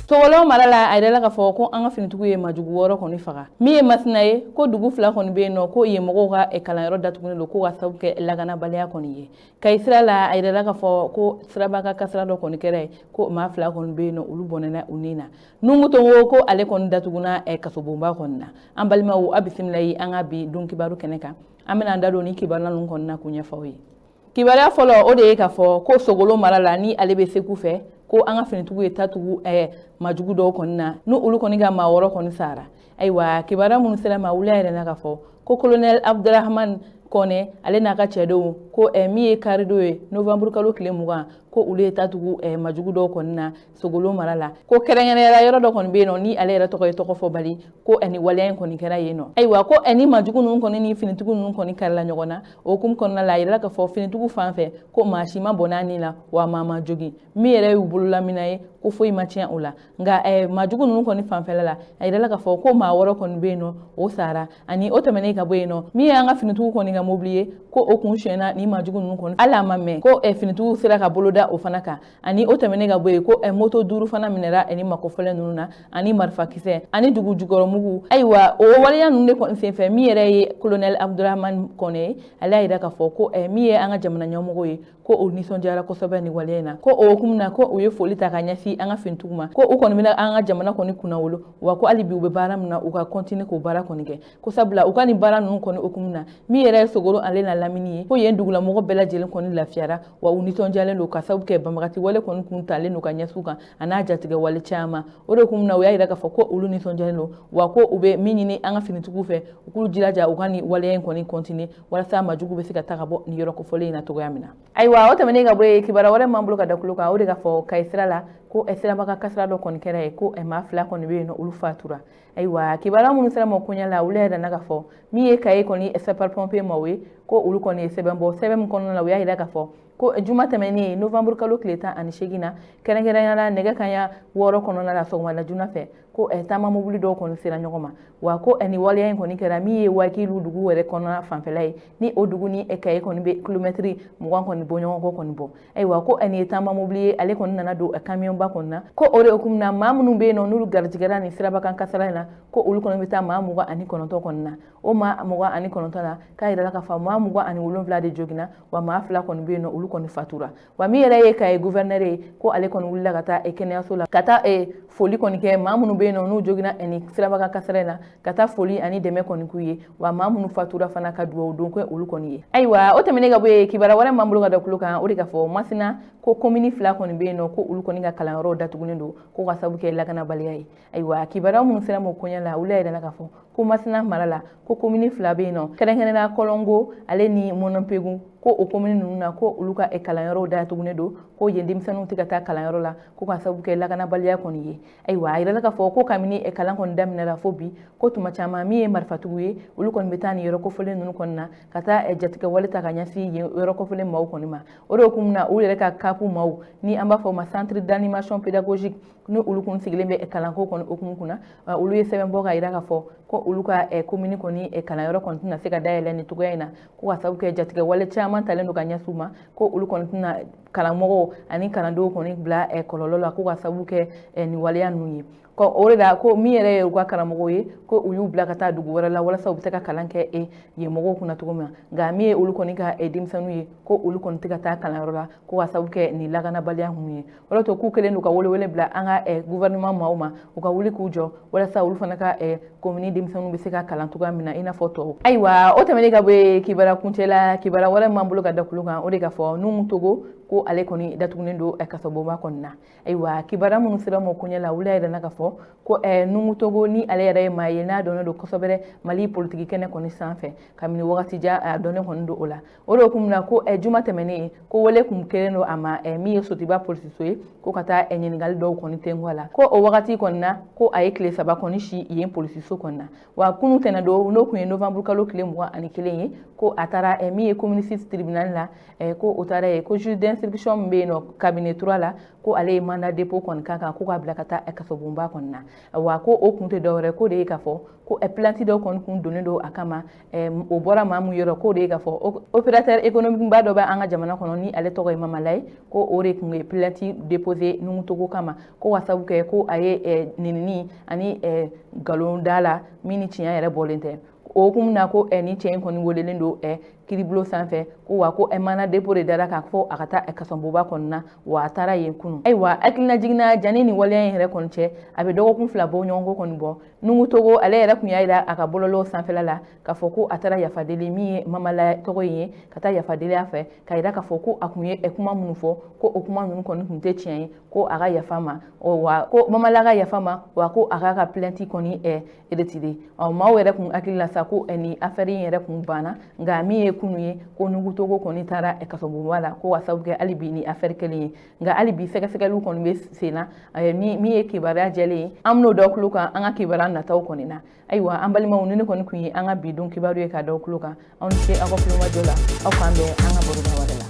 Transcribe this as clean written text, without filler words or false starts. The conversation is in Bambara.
Sogolon mara la, a yirala k'a fɔ ko an ka finitigiw ye majugu 6 kɔni faga. Min ye Masina ye, ko dugu 2 kɔni bɛ yen nɔ, ko yen mɔgɔw ka kalanyɔrɔ datugulen don, ko ka sababu kɛ lakanabaliya kɔni ye. Kayi sira la, a yirala k'a fɔ ko siraba kan kasara dɔ kɔni kɛra yen, ko maa 2 kɔni bɛ yen nɔ, olu bɔnɛna u ni na. Numu Togo, ko ale kɔni datuguna kasobonba kɔni na. An balimaw, a bisimila ye an ka bi don kibaru kɛnɛ kan. An bɛna an da don ni kibaruya ninnu kɔni na k'u ɲɛfɔ aw ye. Kibaruya fɔlɔ, o de ye k'a fɔ ko Sogolon mara la, ni ale bɛ Segu fɛ, ko an ka finitigiw ye ta tugu majugu dɔw kɔni na, ni olu kɔni ka maa 6 kɔni sara. Ayiwa, kibaruya minnu sera ma, wuli yɛrɛ na k'a fɔ ko colonel Abdurahman Kɔnɛ, ale n'a ka cɛdenw, ko min ye karidon ye, novembre kalo tile 20, ko olu ye ta tugu majugu dɔw kɔni na Sogolon mara la, ko kɛrɛnkɛrɛnyala yɔrɔ dɔ kɔni bɛ yen nɔ, ni ale yɛrɛ tɔgɔ ye tɔgɔ fɔbali, ko ni waleya in kɔni kɛra yen nɔ. Ayiwa, ko ni majugu ninnu kɔni ni finitigiw ninnu kɔni karila ɲɔgɔn na. O hukumu kɔnɔna la, a yirala k'a fɔ finitigiw fan fɛ ko maa si ma bɔnɛ a ni la, wa maa ma jogin. Min yɛrɛ y'u bololamina ye, ko foyi ma tiɲɛ o la. Nka majugu ninnu kɔni fanfɛla la, a yirala k'a fɔ ko maa 6 kɔni bɛ yen nɔ, o sara. Ani o tɛmɛnen ka bɔ yen nɔ, min y'an ka finitigiw kɔni ka mobili ye, ko o kun sonyɛna ni majugu ninnu kɔni, hali a ma mɛn ko finitigiw sera ka bolo da o fana kan. Ani o tɛmɛnen ka bɔ yen, ko moto 5 fana minɛra ni makofɔlɛ ninnu na, ani marifakisɛ ani dugu jukɔrɔmugu. Ayiwa, o waleya ninnu de kɔni senfɛ, min yɛrɛ ye colonel Abdurahman Kɔnɛ ye, ale y'a yira k'a fɔ ko min ye an ka jamana ɲɛmɔgɔ ye, ko o nisɔndiyara kosɛbɛ ni waleya in na, ko o hukumu na, ko u ye foli ta ka ɲɛsin an ka finitigiw ma, ko u kɔni bɛna an ka jamana kɔni kunnawolo, wa ko hali bi u bɛ baara min na, u ka continuer k'o baara kɔni kɛ, ko sabula u ka nin baara ninnu kɔni hukumu na, min yɛrɛ ye Sogolon ale na lamini ye, ko yen dugulamɔgɔ bɛɛ lajɛlen kɔni lafiyara, wa u nisɔndiyalen don, ka sababu kɛ banbagati wale kɔni kun talen don ka ɲɛsin u kan, a n'a jatigɛ wale caman. O de hukumu na, u y'a yira k'a fɔ ko olu nisɔndiyalen don, wa ko u bɛ min ɲini an ka finitigiw fɛ, u k'u jilaja u ka nin waleya in kɔni continuer, walasa majugu bɛ se ka taa ka bɔ nin yɔrɔ kofɔlen in na cogoya min na. Ayiwa, o tɛmɛnen ka bɔ yen, kibaruya wɛrɛ m'an bolo ka da tulo kan, o de k'a fɔ Kayi sira la, ko siraba kan kasara dɔ kɔni kɛra yen, ko maa 2 kɔni bɛ yen nɔ, olu fatura. Ayiwa, kibaruya minnu sera ma koɲɛ la, olu yɛrɛ nana k'a fɔ min ye Kayi kɔni sapeur pompier maaw ye, ko olu kɔni ye sɛbɛn bɔ. Sɛbɛn min kɔnɔna la, u y'a yira k'a fɔ ko juma tɛmɛnen, novembre kalo tile 18 na, kɛrɛnkɛrɛnnenya la nɛgɛ kanɲɛ 6 kɔnɔna la, sɔgɔmada joona fɛ, ko taama mobili dɔw kɔni sera ɲɔgɔn ma, wa ko ni waleya in kɔni kɛra min ye Wakilu dugu yɛrɛ kɔnɔna fanfɛla ye, ni o dugu ni Kayi kɔni bɛ kilomɛtiri 20 kɔni bɔ ɲɔgɔn kɔ kɔni bɔ. Ayiwa, ko nin ye taama mobili ye, ale kɔni nana don kamiyɔnba kɔni na, ko o de hukumu na, maa minnu bɛ yen nɔ, n'olu garijɛgɛra nin sirabakan kasara in na, ko olu kɔni bɛ taa maa 29 kɔni na. O maa 29 na, k'a yirala k'a fɔ maa 27 de joginna, wa maa 2 kɔni bɛ yen nɔ, olu kɔni fatura. Wa min yɛrɛ ye Kayi gouverneur ye, ko ale kɔni wulila ka taa kɛnɛyaso la, ka taa foli kɔni kɛ maa minnu bɛ yen nɔ, n'u joginna ni sirabakan kasara in na, ka taa foli ani dɛmɛ kɔni k'u ye, wa maa minnu fatura fana, ka dugawu don kɛ olu kɔni ye. Ayiwa, o tɛmɛnen ka bɔ yen, kibaruya wɛrɛ m'an bolo ka da tulo kan, o de k'a fɔ Masina, ko komini 2 kɔni bɛ yen nɔ, ko olu kɔni ka kalanyɔrɔw datugulen don, ko ka sababu kɛ lakanabaliya ye. Ayiwa, kibaruya minnu sera ma koɲɛ la, olu y'a yira k'a fɔ ko Masina mara la, ko komini 2 bɛ yen nɔ, kɛrɛnkɛrɛnnenya Kɔlɔngo ale ni Mɔnɔnpegu, ko o komini ninnu na, ko olu ka kalanyɔrɔw datugulen don, ko yen denmisɛnninw tɛ ka taa kalanyɔrɔ la, ko ka sababu kɛ lakanabaliya kɔni ye. Ayiwa, a yirala k'a fɔ ko kabini kalan kɔni daminɛra fo bi, ko tuma caman min ye marifatigiw ye, olu kɔni bɛ taa nin yɔrɔ kofɔlen ninnu kɔni na, ka taa jatigɛ wale ta ka ɲɛsin yen yɔrɔ kofɔlen maaw kɔni ma. O de hukumu na, u yɛrɛ ka CAP maaw, ni an b'a fɔ o ma Centre d'animation pédagogique, ni olu kun sigilen bɛ kalanko kɔni hukumu kunna, olu ye sɛbɛn bɔ ka yira k'a fɔ ko olu ka komini kɔni kalanyɔrɔ kɔni tɛna se ka dayɛlɛ nin cogoya in na, ko ka sababu kɛ jatigɛ wale caman talen don ka ɲɛsin u ma, ko olu kɔni tɛna karamɔgɔw ani kalandenw kɔni bila kɔlɔlɔ la, ko ka sababu kɛ nin waleya ninnu ye. Ko o de la, ko min yɛrɛ ye u ka karamɔgɔw ye, ko u y'u bila ka taa dugu wɛrɛ la, walasa u bɛ se ka kalan kɛ yen mɔgɔw kunna cogo min na. Nka min ye olu kɔni ka denmisɛnninw ye, ko olu kɔni tɛ ka taa kalanyɔrɔ la, ko ka sababu kɛ nin lakanabaliya ninnu ye. O de to k'u kɛlen don ka welewele bila an ka gouvernement maaw ma, u ka wuli k'u jɔ, walasa olu fana ka komini denmisɛnninw bɛ se ka kalan cogoya min na, i n'a fɔ tɔw. Ayiwa, o tɛmɛnen ka bɔ yen, kibaruya kuncɛ la, kibaruya wɛrɛ m'an bolo ka da tulo kan, o de ka fɔ Nuhu Togo, ko ale kɔni datugulen don kasobonba kɔni na. Ayiwa, kibaruya minnu sera ma koɲɛ la, olu y'a yira k'a fɔ ko Nuhu Togo, ni ale yɛrɛ ye maa ye n'a dɔnnen don kosɛbɛ Mali politiki kɛnɛ kɔni sanfɛ kabini wagati jan, a dɔnnen kɔni don o la. O de hukumu na, ko juma tɛmɛnen, ko wele kun kɛlen don a ma min ye Sotiba polisiso ye, ko ka taa ɲininkali dɔw kɔni tɛnku a la. Ko o wagati kɔni na, ko a ye tile 3 kɔni si yen polisiso kɔni na. Wa kunu tɛnɛ don, n'o kun ye novembre kalo tile 21 ye, ko a taara min ye commune 6 tribunal la, ko o taara yen, ko juge d'instruction min bɛ yen nɔ cabinet 3 la, ko ale ye mandat dépôt kɔni k'a kan, ko k'a bila ka taa kasobonba kɔni na. Wa ko o kun tɛ dɔwɛrɛ, k'o de ye k'a fɔ ko plainte dɔ kɔni kun donnen don a kama, o bɔra maa mun yɔrɔ, k'o de ye k'a fɔ opérateur économique ba dɔ bɛ an ka jamana kɔnɔ, ni ale tɔgɔ ye Mamalayi, ko o de tun ye plainte déposé Nuhu Togo kama, ko ka sabu kɛ ko a ye nenini ani nkalon da la min ni tiɲɛ yɛrɛ bɔlen tɛ. O hukumu na, ko ni cɛ in kɔni welelen don kiribulon sanfɛ, ko wa ko mandat dépôt de dara k'a fɔ a ka taa kasobonba kɔni na, wa a taara yen kunun. Ayiwa, hakilina jiginna, janni ni waleya in yɛrɛ kɔni cɛ, a bɛ dɔgɔkun 2 bɔ ɲɔgɔn kɔ kɔni bɔ, Nuhu Togo ale yɛrɛ tun y'a jira a ka bɔlɔlɔ sanfɛla la k'a fɔ ko a taara yafa deli min ye Mamala tɔgɔ in ye, ka taa yafa deli a fɛ, k'a jira k'a fɔ ko a tun ye kuma minnu fɔ, ko o kuma ninnu kɔni tun tɛ tiɲɛ ye, ko a ka yafa ma, wa ko Mamala ka yafa ma, wa ko a k'a ka plainte kɔni retiré. Ɔ, maaw yɛrɛ kun hakili la sa ko nin affaire in yɛrɛ kun banna, nka min ye kunun ye, ko Nuhu Togo kɔni taara kasobonba la, ko ka sababu kɛ hali bi ni affaire kelen ye. Nka hali bi sɛgɛsɛgɛliw kɔni bɛ sen na. Min ye kibaruya jɛlen ye, an bɛn'o da tulo kan an ka kibaruya nataw kɔni na. Ayiwa, an balimaw, ni ne kɔni kun ye an ka bi don kibaru ye ka da tulo kan. Aw ni ce aw ka kulomajɔ la. Aw k'an bɛn an ka baroda wɛrɛ la.